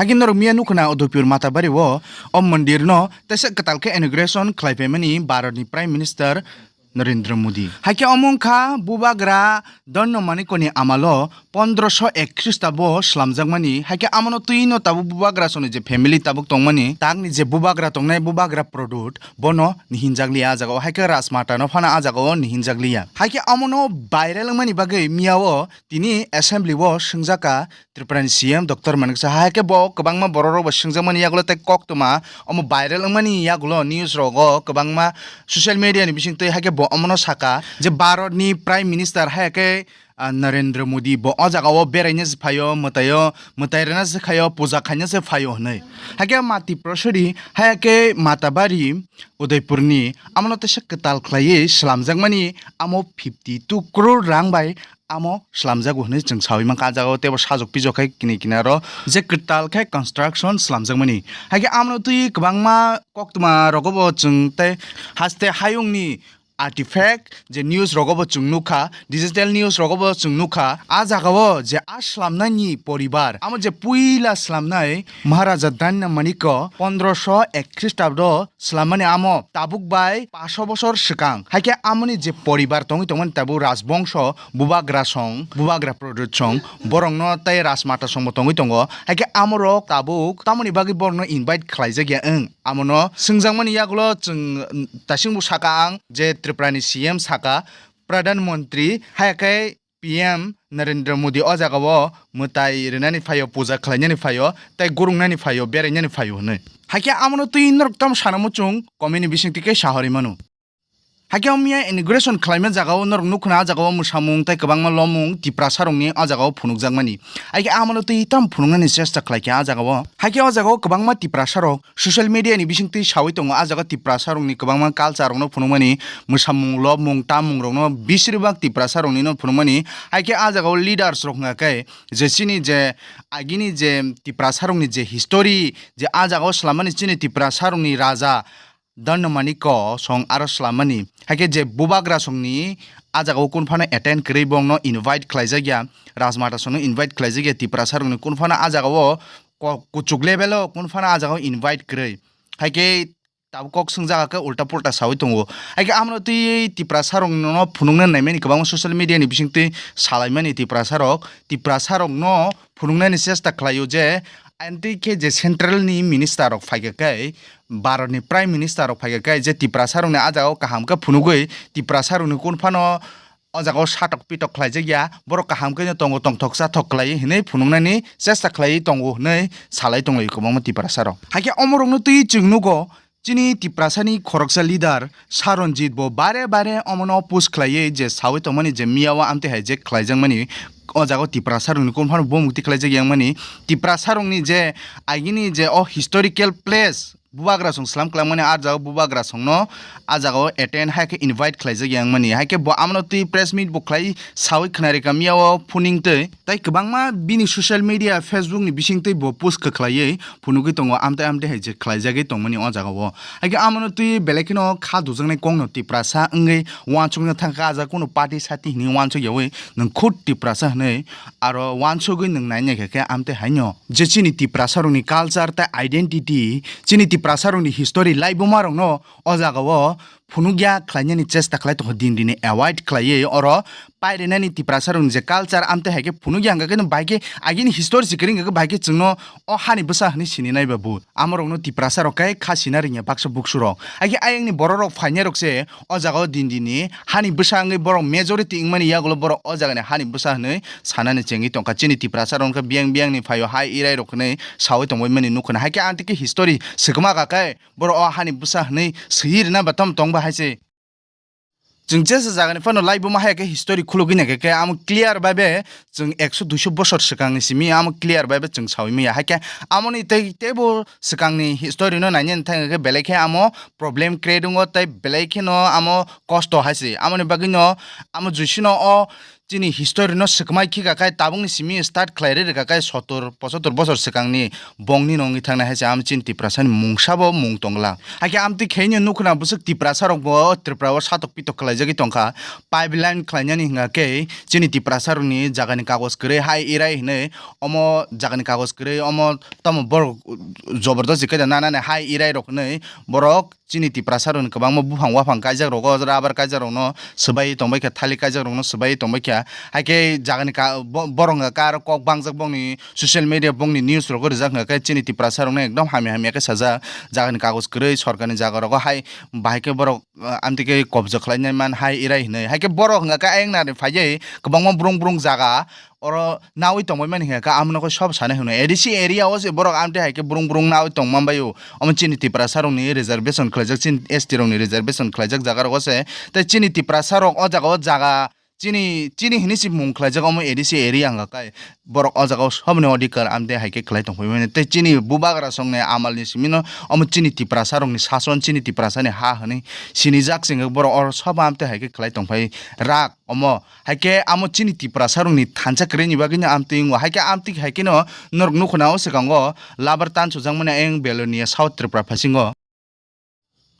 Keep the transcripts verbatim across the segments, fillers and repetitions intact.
Hakhe norok miya nukhuna Udaipur Matabari o o mondir no teisa kwtal khe inauguration khlai phaimani Bharat ni Prime Minister Narendra Modi. Hakhe omo wngkha Bubagra Dhanyo Manikya ni amalo pondroso ek Khristabo slamjakmani. Hakhe amono twi no tabuk Bubagra songni je family tabuk tongmani, takni je Bubagra tongnai Bubagra Pradyot bono nihinjakliya ah jagao, hakhe Rajmata no phano ah jagao nihinjakliya. Hakhe amono viral wngmani bagwi miyao tini assembly o swngjaka Tripura ni C M Doctor Manik Saha, hakhe bo kwbangma borok rok bo swngjakmani yagulo tei koktwma omo viral wngmani yagulo news rogo kwbangma social media ni bisingtwi, hakhe bo omono saka je Bharat ni Prime Minister hai khe, ah, Narendra Modi bo o jagao beraina se phaio, mwtaio, mwtai rwna se khaio, puja khaina se phaio hwnwi. Hakhe ma Tiprasari hai khe Matabari Udaipur ni amono teisa kwtal khlaiwi slamjakmani, amo fifty two crore rang bai amo slamjago hwnwi chwng saui mankha. Ah jagao teibo sajwk pijwk khai kini kinaro je kwtal khe construction slamjakmani. Hakhe amono twi kwbangma koktwma rogobo chwng tei haste hayungni artifact je news rogobo chwng nukha, digital news rogobo chwng nukha. Ah jagao je ah slamnaini poribar, amo je puila slamnai Maharaja Danya Manikya pondroso ek Khristabo slamani amo tabuk bai paso bosor swkang. Hakhe amoni je poribar tongwi tongmani tabuk Rajbongso, Bubagra song, Bubagra Pradyot song, borokno tei Rajmata songbo tongwi tongo. Hakhe amorok tabuk tamoni bagwi borokno invite khlaijak ya wng? Amono swngjakmani yagulo chwng, mm, tasingbo saka ang je Tripura ni C M saka, Pradhan Mantri, hakhe P M Narendra Modi o jagao mwtai rwnani phaio, puja khlainani phaio, tei gurungnani phaio, berainani phaio hwnwi. Hakhe amono twi norok tamo sana muchung comment ni bisingtwi khe sahorwi mano. Hakhe o miya inauguration khlaima jagao norok nukhuna, ah jagao mwsamung tei kwbangma lomung Tiprasarokni o jagao phunukjakmani. Hakhe amono twi tamo phunuknani chesta khlaikha ah jagao. Hakhe o jagao kwbangma Tiprasarok social media ni bisingtwi saui tongo, ah jagao Tiprasarokni kwbangma culture rokno phunukmani, mwsamung, lobmung, tamung rokno bisiribak Tiprasaroknino phunukmani. Hakhe ah jagao leaders rok wngkha khe je chini je agini je Tiprasarokni je history, je ah jagao swlammani chini Tiprasarokni raja Danya Manikya song aro swlammani. Hakhe je Bubagra songni ah jagao kunphano attend kwrwi bongno invite khlaijakya, Rajmata songno invite khlaijakya, Tiprasarokni kunphano ah jagao ko-, kuchuk level o kunphano ah jagao invite kwrwi. Hakhe tabuk kok swngjak khe ulta pulta saui tongo. Hakhe amono twi Tiprasarokno phunukna naimani kwbangma social media ni bisingtwi salaimani Tiprasarok, Tiprasarokno phunuknani chesta khlaio je, amtwi khe je central ni minister rok phaikha khe, Bharat ni Prime Minister rok phaikha khe je Tiprasarokni ah jagao kaham khe phunugwi Tiprasarokni kunphano o jagao satok pitok khlaijak ya, borok kaham khe no tongo, tongthok chathok khlai hinwi phunuknani chesta khlaiwi tongo hinwi salai tonglaio kwbangma Tiprasarok. Hakhe omorokno twi chwng nugo, chini Tiprasani khoroksa leader Saranjit bo bare bare omono push khlaiwi je saui tongmani je miyao amtwi hai je khlaijakmani, o jagao Tiprasarokni kunphano bomukti khlaijak yangmani, Tiprasarokni je agini je o historical place, Bubagra song slam kwlangmani ah jagao Bubagra songno ah jagao attend hai khe invite khlaijak yangmani. Hai khe bo amono twi press meet bo khlai saui khwnarikha miyao phuning twi. Tai kwbangma bini social media, Facebook ni bisingtwi bo post kwkhlaiwi phunugwi tongo, amtwi amtwi hai je khlaijagwi tongmani o jagao. Hai khe amono twi belai kheno kha dujaknai kokno Tiprasa wngwi uansukna thangkha, ah jaga kunu party sati hinwi uansuk yaui nwng khud Tiprasa hinwi aro uansugwi nwng nai naikha khe amtwi haino. Je chini Tiprasarokni culture tei identity, chini Tiprasarokni history, laibumarokno o jagao phunukya khlainani chesta khlai tongo, din dini avoid khlaiwi oro pairinani Tiprasarokni je culture amtwi hai khe phunukya hwnkha khe bahai khe agini history se kwrwi hwnkha khe bahai khe chwngno o hani bwsa hwnwi sininai ba but. Amorokno Tiprasarok khe kha sina rwngya baksa buksurok. Hai khe ayangni bororok phainairok se o jagao din dini hani bwsa wngwi borok majority wngmani yagulo borok o jagani hani bwsa hwnwi sanani chengwi tongkha. Chini Tiprasarok wngkha biyang biyangni phaio hai irai rok hwnwi saui tongbaimani nukhuna. Hai khe amtwi khe history swkma kha khe borok o hani bwsa hwnwi swiwi rwna ba tamo tongba hai se. Chwng jesa jagani phano laibuma hai khe history khulugwi naikha khe amo clear bai be chwng ekso duiso bosor swkangni simi amo clear bai be chwng saui maya. Hai khe amoni tei teibo swkangni history no nainani thangkhe belai khe amo problem create wngo tei belai kheno amo kosto hai se. Amoni bagwino amo juisino o chini history no swkmai khika khe tabukni simi start khlai rwkha khe sotor posotor bosor swkangni bongni no wngwi thangnai hai se am chini Tiprasani mungsa bo mung tongla. Hakhe amtwi khe nukho na bwswk Tiprasa rok bo Tripura o satok pitok khlaijagwi tongkha. Pipeline khlainani hwnga khe chini Tiprasa rokni jagani kagoj kwrwi hai irai hinwi omo jagani kagoj kwrwi omo tamo borok jobordostik khe nanani hai irai rok hinwi borok chini Tiprasa rokni kwbangma buphang waphang kaijak rogo rubber kaijak rokno swbai tongbai kha thalik kaijak rokno swbai tongbai kha. Hakhe jagani ka bo-, borok hwnga khe aro kok bangjak bongni social media bongni news rogo rijak hwnga khe chini Tiprasa rokno ekdom hamya hamya khe sajak jagani kagoj kwrwi sorkarni jaga rogo hai bahai khe borok ah, amtwi khe kobja khlainai man hai irai hinwi. Hai khe borok hwnga khe ayang nari phaiwi kwbangma brung brung jaga oro nawi tongbai mani hwnga khe amo nokho sob sanai hwnwi. A D C area o se borok amtwi hai khe brung brung nawi tong man bai o. Omo chini Tiprasa rokni reservation khlaijak, chini S T rokni reservation khlaijak jaga rogo se. Tei chini Tiprasa rok o jaga o jaga chini, chini hinwi se mung khlaijak omo A D C area hwnga khe. Borok o jaga o sobni odhikar amtwi hai khe khlai tongphai mani. Tei chini bubagra songni amalni simino omo chini Tiprasa rokni sason, chini Tiprasani ha hwnwi sinijak se hwnka borok oro sobo amtwi hai khe khlai tongphai rak omo. Hai khe amo chini Tiprasa rokni thansa kwrwini bagwino amtwi wngo. Hai khe amtwi hai kheno norok nukho na o swkango labar tansujakmani ayang Belonia South Tripura phasingo.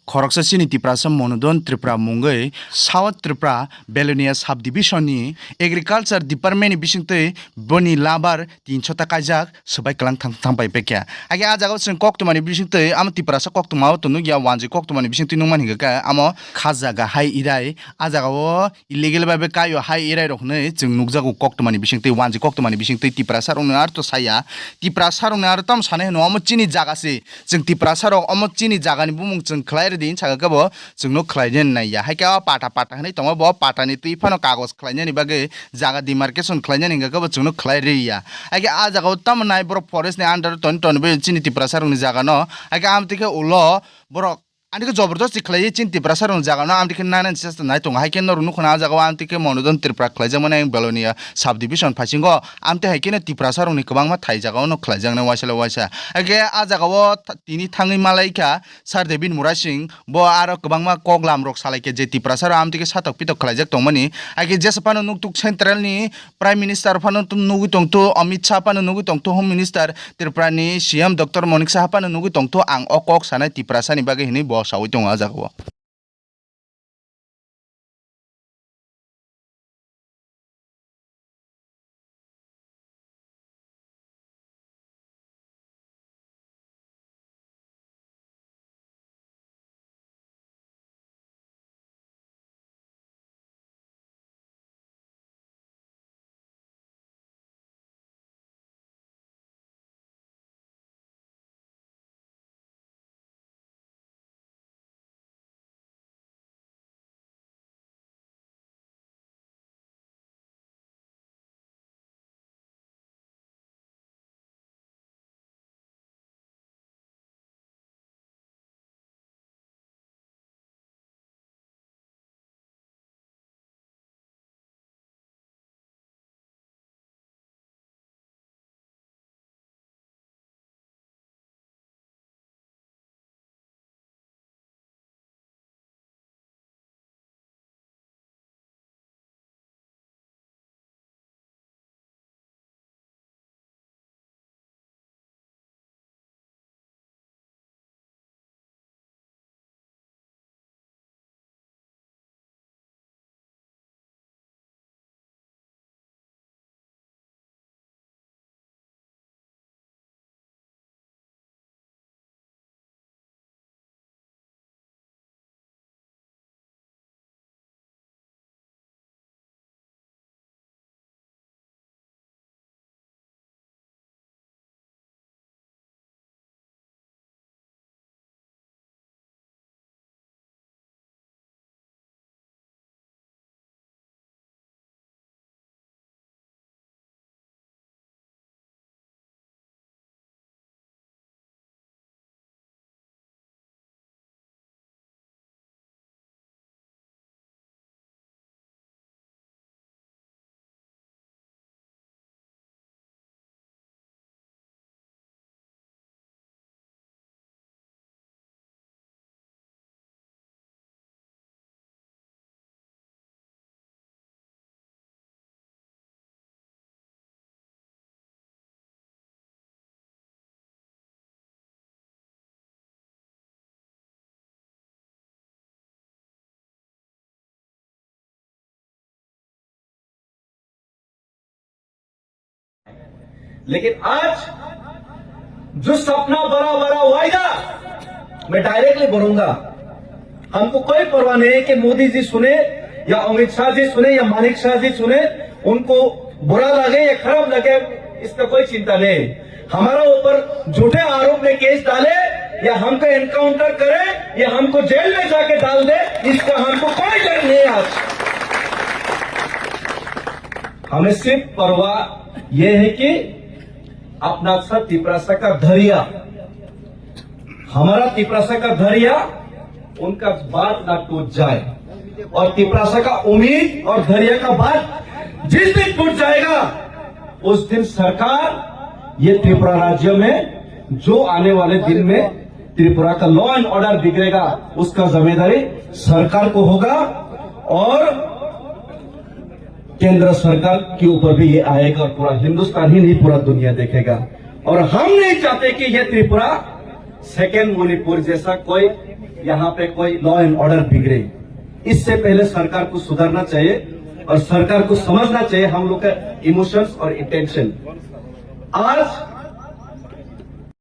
Khoroksa chini Tiprasa Monodon Tripura mungwi South Tripura Belonia Subdivision ni Agriculture Department ni bisingtwi boni labar tinsho ta kaijak swbai kwlang thang, thang pai pekya. Age ah jagao chwng koktwmani bisingtwi amo Tiprasa koktwmao to nukya wanjwi koktwmani bisingtwi nukmani hwnkha khe amo kha jaga hai irai ah jagao illegal bai bai kaio hai irai rok hinwi chwng nukjago koktwmani bisingtwi wanjwi koktwmani bisingtwi Tiprasa rokno aro to saya Tiprasa rokno aro tamo sanai hwno omo chini jaga se chwng Tiprasa rok omo chini jaga ni bumung chwng khlai rwdi hinwi saka khe bo chwngno khlainani naiya hai khe o pata pata hinwi tongo bo pata ni twi phano kagoj khlainani bagwi jaga demarcation khlainani hwnkha khe bo chwngno khlai rwya hai khe ah jagao tamo nai borok forest ni under o toni toni bai chini Tiprasa rokni jaga no hai khe amtwi khe ulo borok Ani khe jobordasti khlaiwi chini Tiprasa rokni jaga no amtwi khe nanani chesta nai tongo. Hai khe norok nukho na ah jaga o amtwi khe Monodon Tripura khlaijakmani ang Belonia subdivision phaisingo. Amtwi hai kheno Tiprasa rokni kwbangma thai jaga o no khlaijaknai waisa le waisa. Hai khe ah jaga o tha-, tini thangwi malai kha Sir David Murasing bo aro kwbangma koklam rok salai khe je Tiprasa rok amtwi khe satok pitok khlaijak tongmani. Hai khe jesa phano nuktuk central ni Prime Minister phano nugwi tongthu, Amit Shah phano nugwi tongthu, Home Minister Tripura ni C M Doctor Manik Saha phano nugwi tongthu, ang o kok sanai Tiprasa ni bagwi hinwi bo sawi tongo ah jaga o. लेकिन आज जो सपना बड़ा बड़ा वायदा, मैं डायरेक्टली बोलूंगा, हमको कोई परवाह नहीं है कि मोदी जी सुने या अमित शाह जी सुने या मानिक शाह जी सुने, उनको बुरा लगे या खराब लगे, इसका कोई चिंता नहीं। हमारा ऊपर झूठे आरोप में केस डाले या हमको एनकाउंटर करे या हमको जेल में जाके डाल दे, इसका हमको कोई डर नहीं है। आज हमें सिर्फ परवाह यह है कि अपना सा तिपरासा का धैर्य, हमारा तिपरासा का धैर्य, उनका बात ना टूट जाए। और तिपरासा का उम्मीद और धैर्य का बात जिस दिन टूट जाएगा, उस दिन सरकार ये त्रिपुरा राज्य में जो आने वाले दिन में त्रिपुरा का लॉ एंड ऑर्डर बिगड़ेगा, उसका जिम्मेदारी सरकार को होगा। और केंद्र सरकार के ऊपर भी ये आएगा और पूरा हिंदुस्तान ही नहीं, पूरा दुनिया देखेगा। और हम नहीं चाहते कि ये त्रिपुरा सेकेंड मणिपुर जैसा कोई, यहाँ पे कोई लॉ एंड ऑर्डर बिगड़े। इससे पहले सरकार को सुधरना चाहिए और सरकार को समझना चाहिए हम लोग का इमोशंस और इंटेंशन। आज